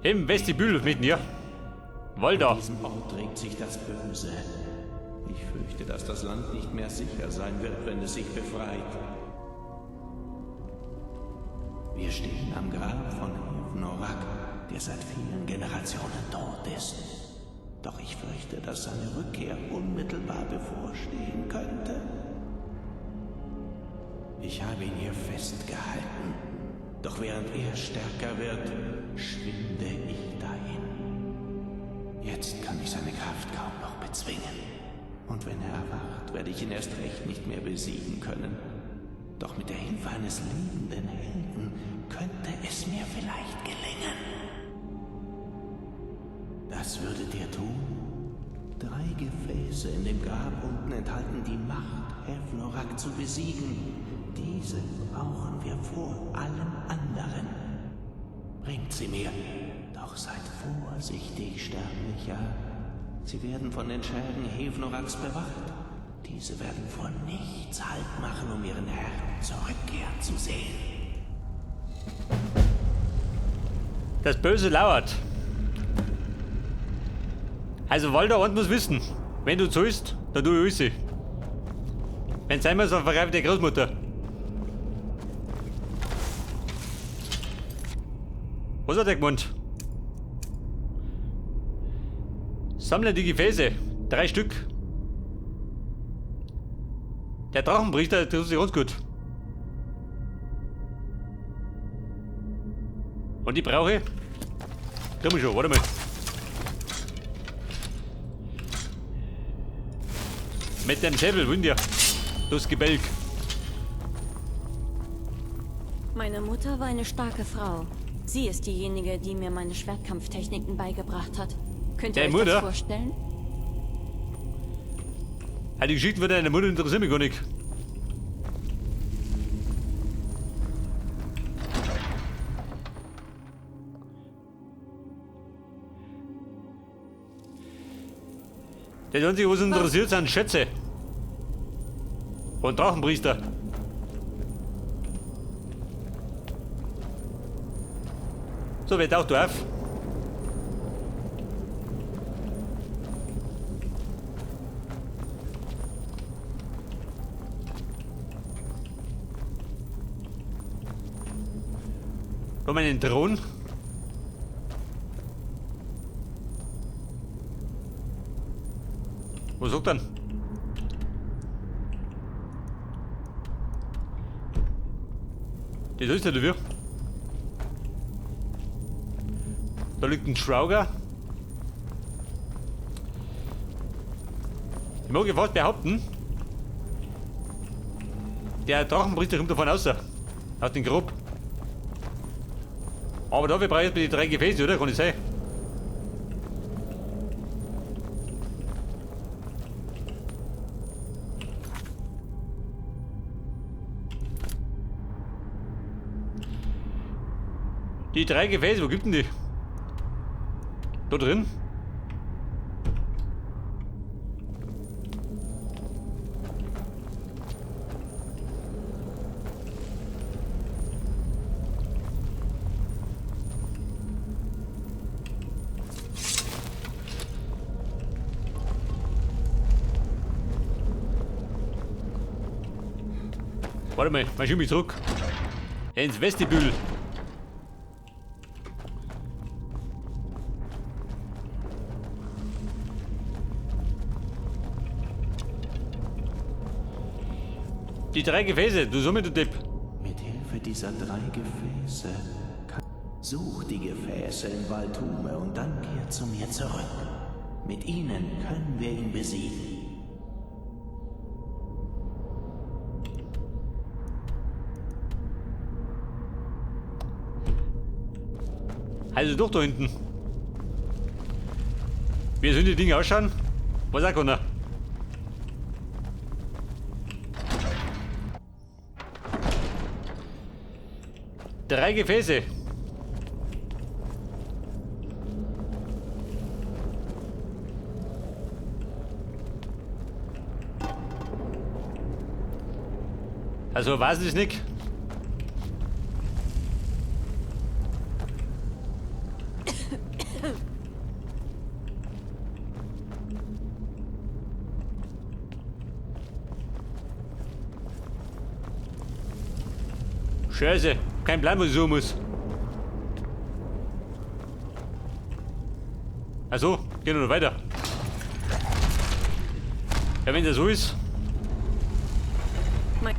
Im Vestibül mit mir. In Walda. diesem Ort regt sich das Böse. Ich fürchte, dass das Land nicht mehr sicher sein wird, wenn es sich befreit. Wir stehen am Grab von Hevnoraak, der seit vielen Generationen tot ist. Doch ich fürchte, dass seine Rückkehr unmittelbar bevorstehen könnte. Ich habe ihn hier festgehalten. Doch während er stärker wird, schwinde ich dahin. Jetzt kann ich seine Kraft kaum noch bezwingen. Und wenn er erwacht, werde ich ihn erst recht nicht mehr besiegen können. Doch mit der Hilfe eines liebenden Helden könnte es mir vielleicht gelingen. Das würdet ihr tun? Drei Gefäße in dem Grab unten enthalten die Macht, Hevnoraak zu besiegen. Diese brauchen wir vor allem anderen. Bringt sie mir. Doch seid vorsichtig, Sterblicher. Sie werden von den Schergen Hevnoraaks bewacht. Diese werden vor nichts Halt machen, um ihren Herrn zurückkehren zu sehen. Das Böse lauert. Also Walda, eins muss wissen. Wenn du zahlst, dann tu ich alles. Wenn sein muss, dann vergreife ich die Großmutter. Was hat er gemeint? Sammle die Gefäße. 3 Stück. Der Drachenpriester, der tut sich ganz gut. Und die brauche ich. Komm schon, warte mal. Mit dem Säbel, Wunder. Das Gebälk. Meine Mutter war eine starke Frau. Sie ist diejenige, die mir meine Schwertkampftechniken beigebracht hat. Könnt ihr Deine euch das Mutter? vorstellen? Ja, die Geschichte von deiner Mutter interessiert mich gar nicht. Das Einzige, was interessiert, sind Schätze. Und Drachenpriester. So, wer taucht da auf? Da meinen Thron. Was sagt er denn? Das ist ja dafür. Da liegt ein Schrauger. Ich mag ja fast behaupten, der Drachenpriester kommt davon raus. Aus dem Grab. Aber dafür brauche ich jetzt die 3 Gefäße, oder? Kann ich sein? Die 3 Gefäße, wo gibt denn die? Da drin? Warte mal, mal schieb mich zurück. Ins Vestibül. Die 3 Gefäße, du Summe, du Depp. Mit Hilfe dieser 3 Gefäße kann Such die Gefäße in Valtume und dann kehr zu mir zurück. Mit ihnen können wir ihn besiegen. Also doch da hinten. Wie sollen die Dinge ausschauen? Was auch keiner. 3 Gefäße. Also weiß ich nicht. Scheiße, kein Plan, was ich suchen muss. Also, geht noch weiter. Ja, wenn das so ist. Meine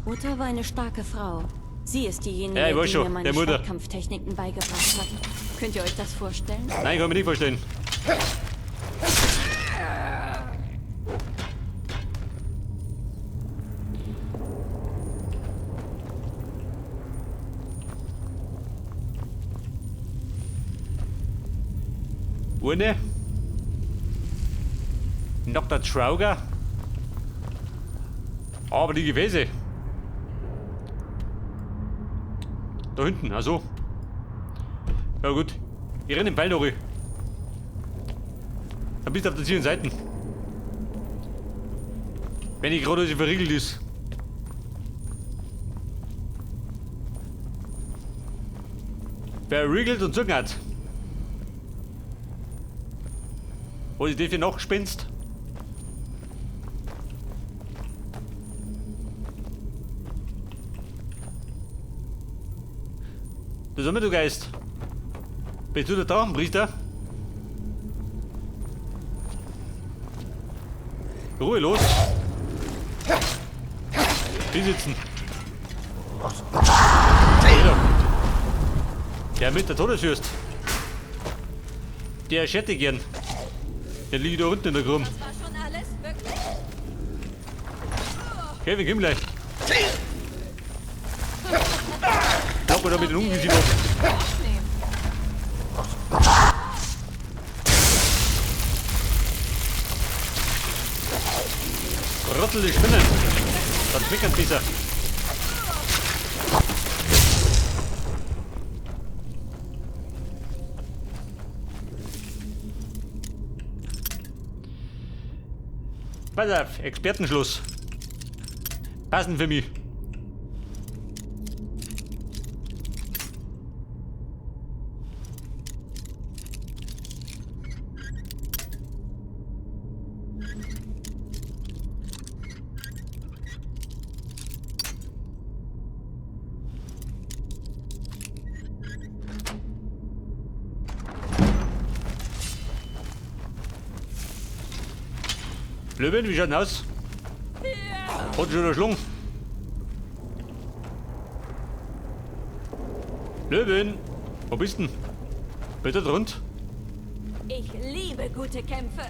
Mutter war eine starke Frau. Sie ist diejenige, Ja, ich weiß die schon, mir meine der Mutter. Schwertkampftechniken beigebracht hat. Könnt ihr euch das vorstellen? Nein, kann ich mir nicht vorstellen. Urne. Dr. Trauger. Aber die Gefäße. Da hinten, also. Ja gut. Ich renne den Pfeil durch. Dann bist du auf der sicheren Seite. Wenn ich gerade so verriegelt ist. Verriegelt und zugehört. Wo ist das für Nachgespenst? Das ist immer du Geist. Bist du der Drachenpriester? Ruhe los! Die sitzen. Der mit der Todesfürst. Der schätte gern. Der liegt da unten in der Gruppe. Das war schon alles? Wirklich? Kevin, komm gleich. Locker da mit den Ungesicht ab. Rottel die Spinnen. Dann schmecken besser. Pass auf, Expertenschluss. Passend für mich. Löwen, wie schaut denn aus? Hat schon eine Schlung. Löwen, wo bist denn? Bitte drunter. Ich liebe gute Kämpfe.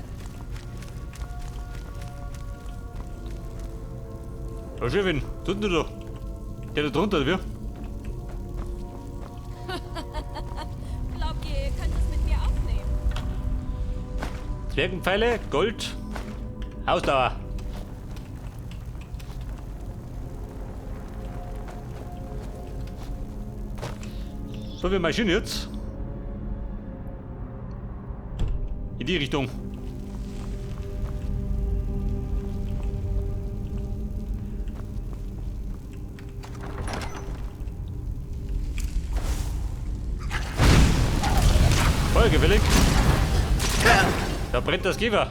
Ja, Schön, tut denn da? Der da drunter, oder wie? Glaubt ihr, ihr könnt es mit mir aufnehmen? Zwergenpfeile, Gold, Ausdauer. So, wir marschieren jetzt. In die Richtung. Feuergefällig. Da brennt das Gewehr.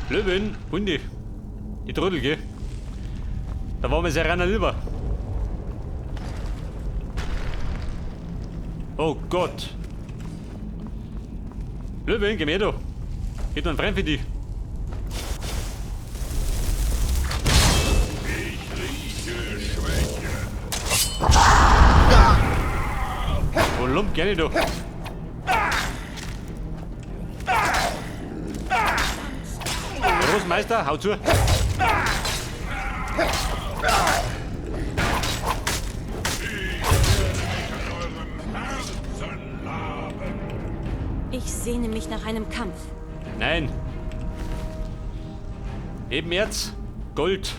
Löwen, Hunde. Die Trottel, gell? Da waren wir sehr reiner lieber. Oh Gott. Löwen, geh mir da. Geht ein Freund für dich. Ich rieche Schwäche. Oh, Lump, gerne doch. Großmeister, hau zu. Ich sehne mich nach einem Kampf. Nein. Eben Erz, Gold.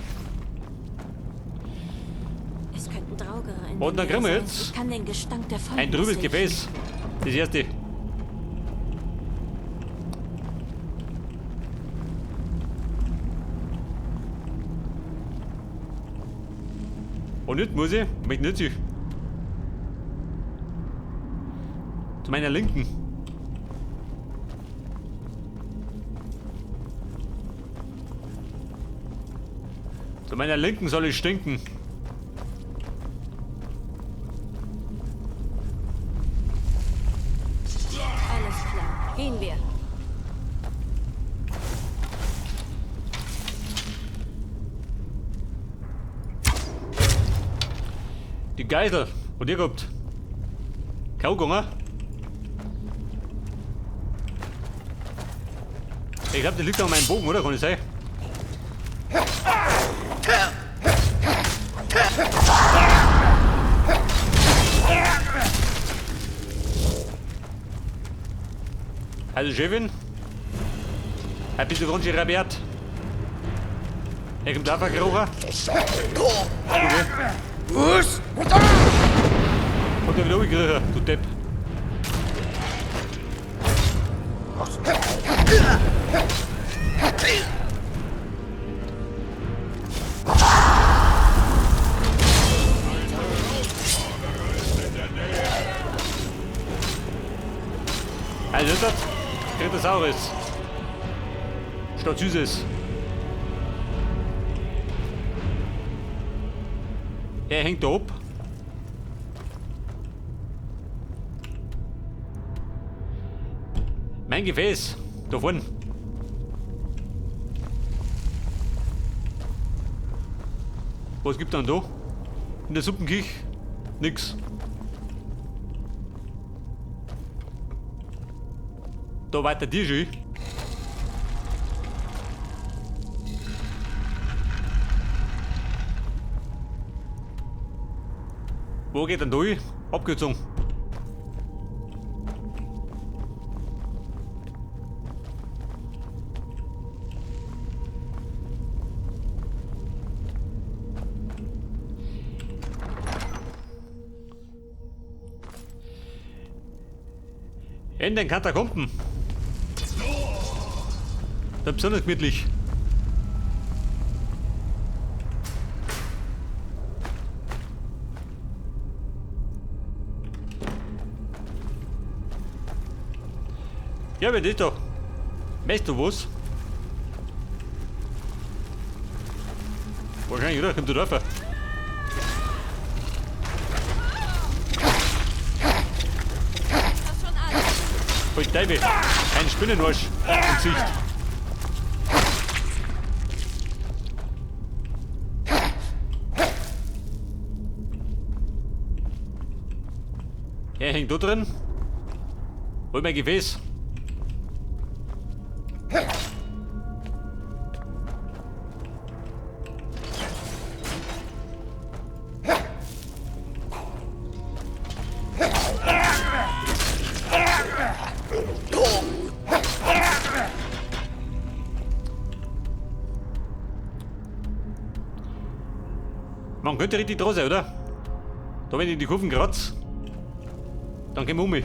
Es könnten Draugere in Und dann der kriegen wir Nähe jetzt sein. Ich kann den Gestank der ein trübes riechen. Gefäß. Das erste. Und nicht muss ich, möchte nicht sich. Zu meiner Linken. Zu meiner Linken soll ich stinken. Alles klar. Gehen wir. Die Geisel. Und ihr kommt. Kaugunger. Ich glaube, das liegt an meinem Bogen, oder? Kann ich sein? Also Chefin, ein bisschen ganz schön rabiat. Er kommt einfach gekrochen. Okay. Und der wieder hochgekriegt, du Depp. Also das Kritosaurus. Statt Süßes. Er hängt da ab. Mein Gefäß, da vorne. Was gibt dann da? In der Suppenküche? Nix. Da weiter dir schon. Wo geht denn da hin? Abkürzung. In den Katakomben. Da besonders gemütlich. Ja, wer das doch? Weißt du was? Wahrscheinlich, oder? Kommt da drauf. Halt Teufel! Ein Spinnenarsch im Gesicht. Er hängt da drin. Hol mein Gefäß. Man könnte richtig dran sein, oder? Da wenn ich die Kurven kratze, dann gehen wir um mich.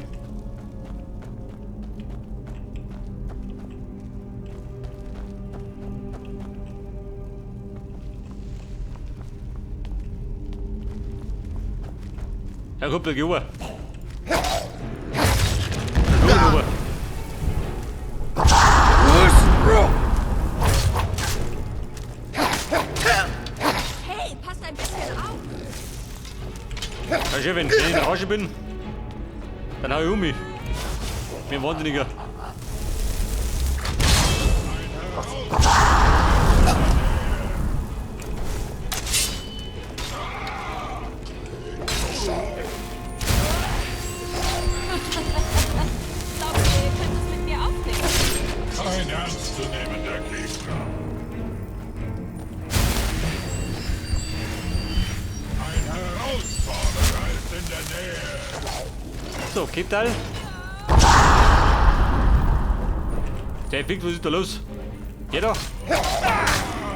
Herr Kumpel, geh rüber. Rüber. Hey, passt ein bisschen auf! Ja, Chefin, wenn ich in der Rage bin, dann hau ich um mich. Wie ein Wahnsinniger. Glaubt ihr, ihr könnt es mit mir aufnehmen? Kein ernstzunehmender Gegner. Ein Herausforderer ist in der Nähe. So, Ketal. Der Effekt, was ist da los? Geh doch!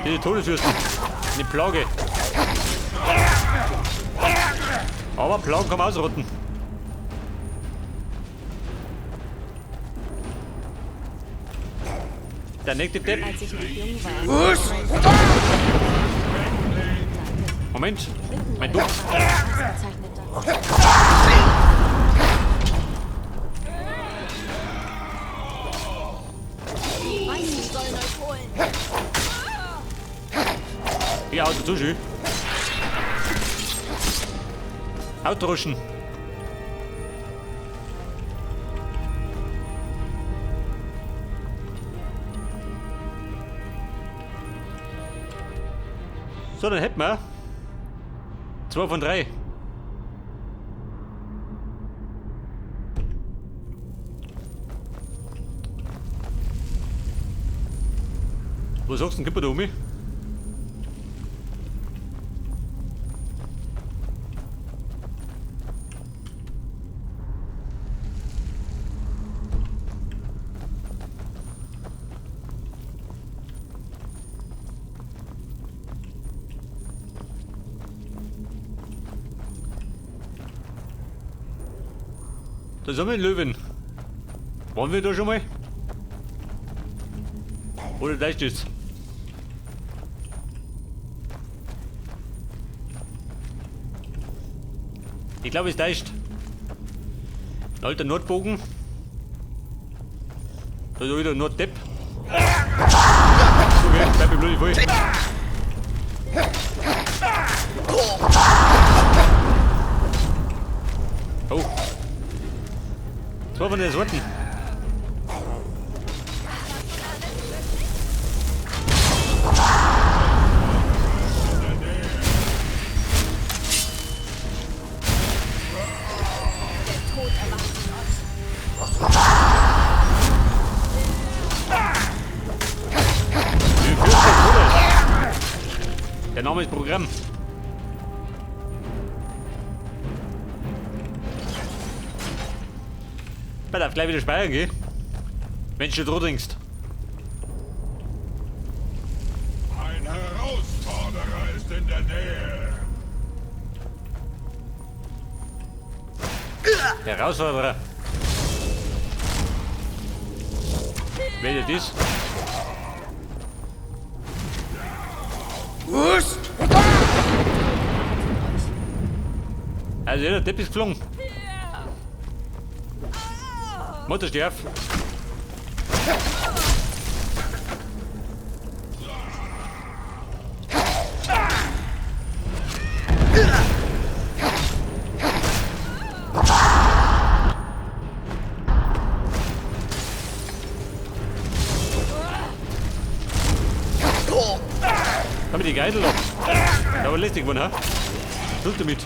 Diese Todeswürsten. Eine Plage. Aber Plagen kann man ausrotten. Der nächste Depp. Als ich noch jung war. Danke. Moment. Mein Duft. Die Weißen sollen euch holen. Hier, Auto zu schön. Auto ruschen. So, dann hätten wir 2 von 3. Was sagst du denn, gib mir da um mich? Da sind wir in Löwen. Waren wir da schon mal? Oder da ist das? Ich glaube, es täuscht. Ein alter Nordbogen. Da ist wieder ein Norddepp. Okay, bleib ich blöd voll. Oh. Zwei von der Sorten. Der Name ist Programm. Pass auf, gleich wieder speichern, gell? Wenn du schon dran denkst. Ein Herausforderer ist in der Nähe. Herausforderer. Wer ist das? Also der Depp ist geflogen. Mutter, steh auf. Hab ich die Geisel noch? Da war lästig geworden, ha? Schluss damit.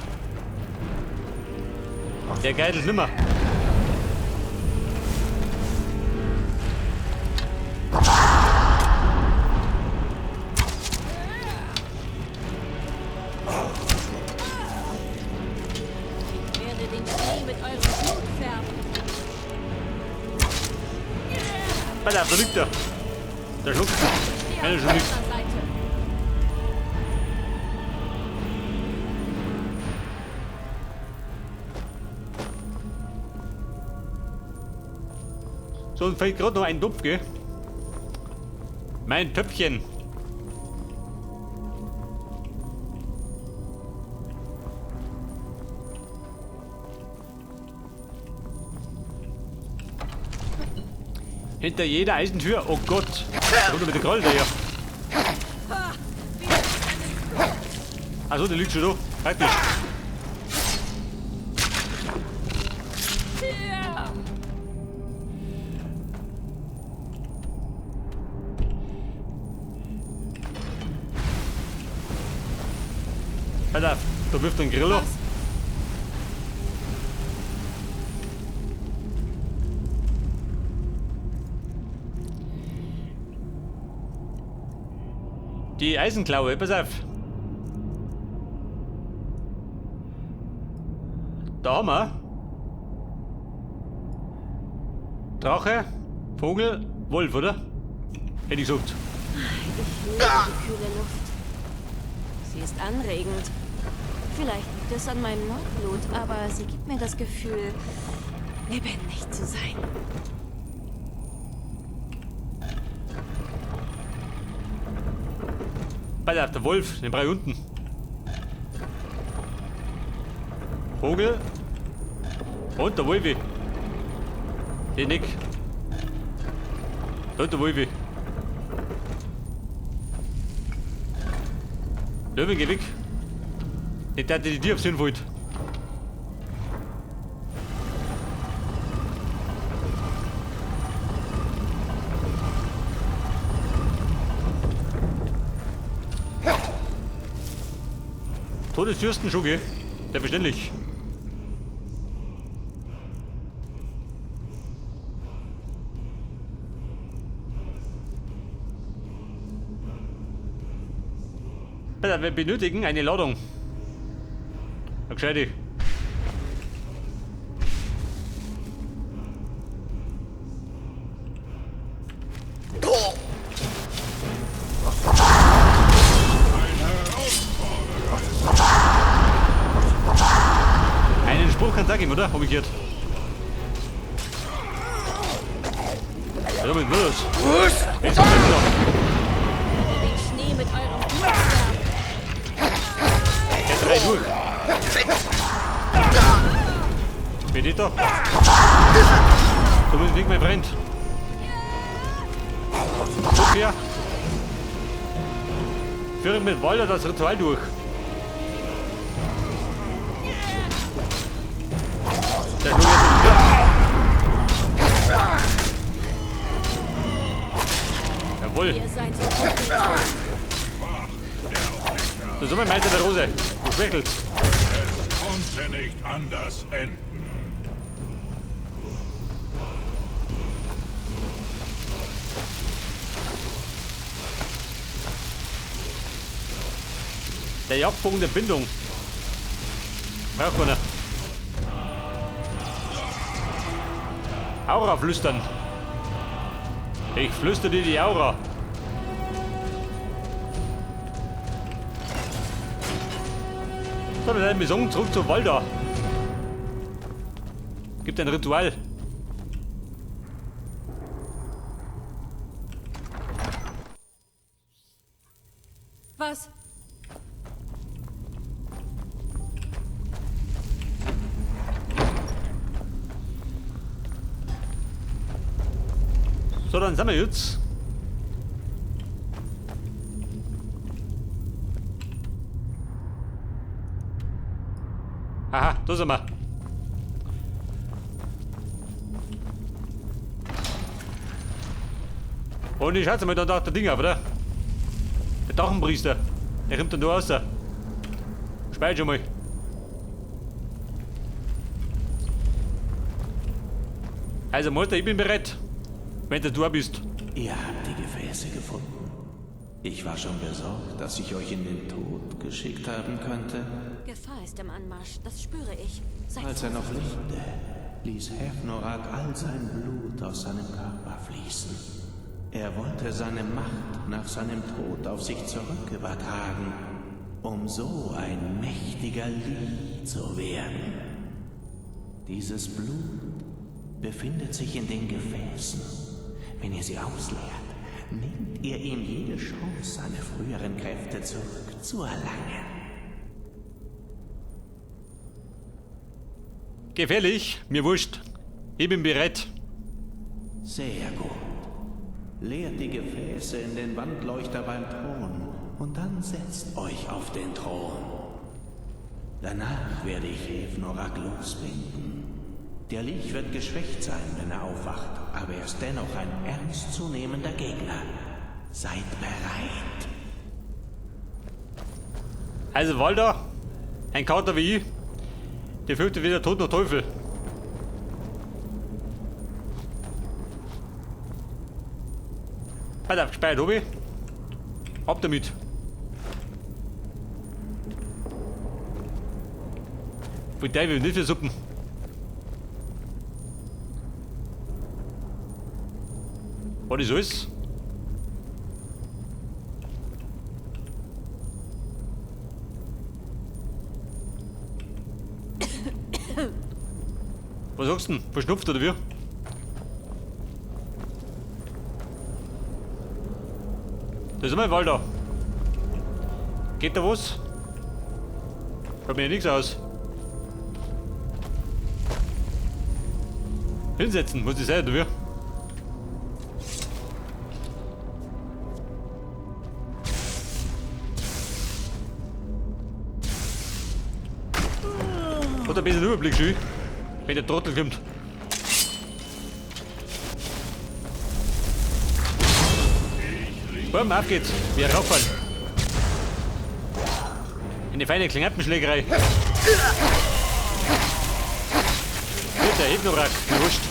Der Geidel nimmer. Ich werde den Schnee mit eurem Blut färben. Pass auf, da liegt er. Da schluckt er. Wenn er schon liegt. So, und fällt gerade noch ein Topf, gell? Mein Töpfchen. Hinter jeder Eisentür. Oh Gott. Da kommt er mit der Kralle daher. Achso, der liegt schon da. Praktisch. Pass auf, da wirft ein Grillo. Die Eisenklaue, pass auf. Da haben wir Drache, Vogel, Wolf, oder? Hätte ich gesagt. Ich liebe die kühle Luft. Sie ist anregend. Vielleicht liegt es an meinem Nordblut, aber sie gibt mir das Gefühl, lebendig zu sein. Pass auf, der Wolf, den brauche ich unten. Vogel. Und der Wolfi. Den Nick. Und der Wolfi. Löwen, geh weg. Nicht der, der die dir aufs wollt. Todesfürsten schon, gell? Selbstverständlich. Wir benötigen eine Ladung. Eine gescheite. Einen Spruch kann es auch geben, oder? Hab ich gehört. Ja, mit los. Jetzt kommt noch. Den Schnee mit eurem Blut. Jetzt drei durch. Bin ich da? Du bist nicht mein Freund. Guck her. Führe mit Walder das Ritual durch. Der jetzt. Jawohl. Das ist mein Meister der Rose. Du schwächelst. Es konnte nicht anders enden. Der Jagdbogen der Bindung. Braucht keiner. Aura flüstern. Ich flüster dir die Aura. So, wir sagen zurück zu Walder. Gibt ein Ritual. Was? So, dann sind wir jetzt. Aha, da sind wir. Und ich schaue mal, da taucht der Ding auf, oder? Der Drachenpriester. Der kommt dann da raus. Speicher schon mal. Also Meister, ich bin bereit. Wenn du da bist. Ihr habt die Gefäße gefunden. Ich war schon besorgt, dass ich euch in den Tod geschickt haben könnte. Gefahr ist im Anmarsch, das spüre ich. Seid Als er noch lebte, ließ Hevnoraak all sein Blut aus seinem Körper fließen. Er wollte seine Macht nach seinem Tod auf sich zurück übertragen, um so ein mächtiger Lie zu werden. Dieses Blut befindet sich in den Gefäßen. Wenn ihr sie ausleert, nehmt ihr ihm jede Chance, seine früheren Kräfte zurückzuerlangen. Gefährlich, mir wurscht. Ich bin bereit. Sehr gut. Leert die Gefäße in den Wandleuchter beim Thron und dann setzt euch auf den Thron. Danach werde ich Hevnoraak losbinden. Der Lich wird geschwächt sein, wenn er aufwacht, aber er ist dennoch ein ernstzunehmender Gegner. Seid bereit. Also Walder, ein Kater wie ich, der fürchtet weder Tod noch Teufel. Pass auf, gespeichert hab ich. Ab damit. Von Teufel nicht für Suppen. Was ist alles? Was sagst du denn? Verschnupft oder wie? Da ist einmal Walder. Geht da was? Schaut mir ja nichts aus. Hinsetzen, muss ich sein, oder wie? Hat ein bisschen Überblick schon, wenn der Trottel kommt. Bumm, auf geht's. Wir rauffahren. In die feine Knappenschlägerei. Wird der Hypnorak, mir wurscht.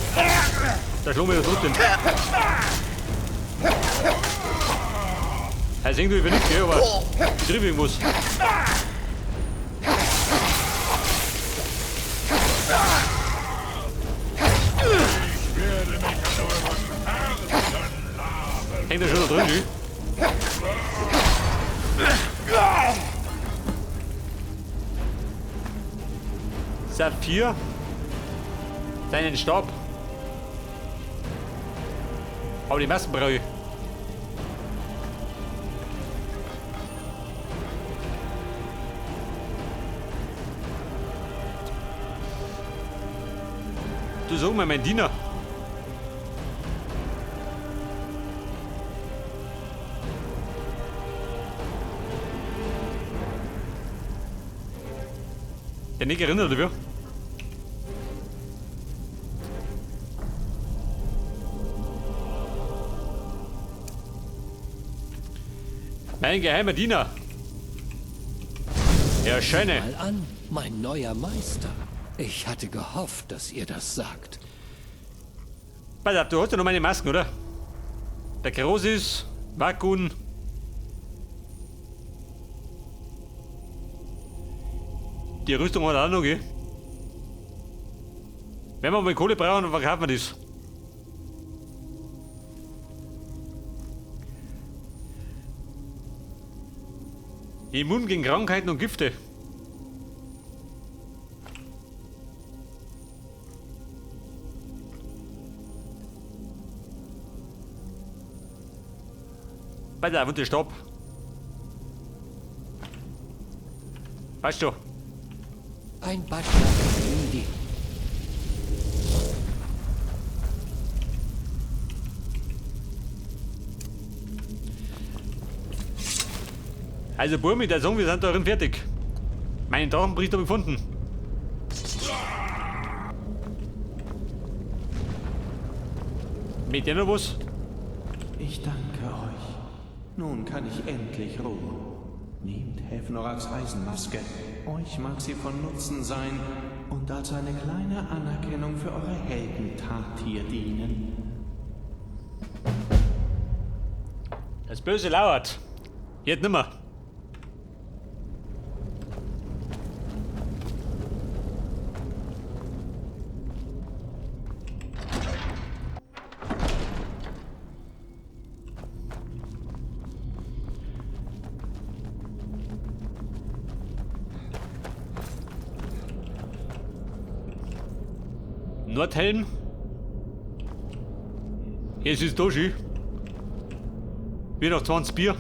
Da schlagen wir ja trotzdem. Also irgendwie über nichts, gell, aber ich triff irgendwas. Ich werde mich an eurem Herzen laben. Hängt er schon da drin, gell? Saphir. Seinen Stab. Aber die Masken brauche ich. Du sag mal, mein Diener. Der nicht erinnert, oder wie? Mein geheimer Diener. Ja, schöne. Mal an, mein neuer Meister. Ich hatte gehofft, dass ihr das sagt. Pass auf, du hast ja noch meine Masken, oder? Der Krosis, Vakun. Die Rüstung hat er auch noch, gell? Wenn wir mal Kohle brauchen, dann verkaufen wir das. Immun gegen Krankheiten und Gifte. Pass auf, und der Stab. Passt schon. Ein Butler Indi. Also Burmi, der sagen, wir sind darin fertig. Meinen Drachenbrief habe ich gefunden. Mit dir noch was? Ich danke euch. Nun kann ich endlich ruhen. Nehmt Hevnoraks Eisenmaske. Euch mag sie von Nutzen sein und als eine kleine Anerkennung für eure Heldentat hier dienen. Das Böse lauert. Jetzt nimmer. Nordhelm. Hier ist es da schön. Wie noch 20 Bier.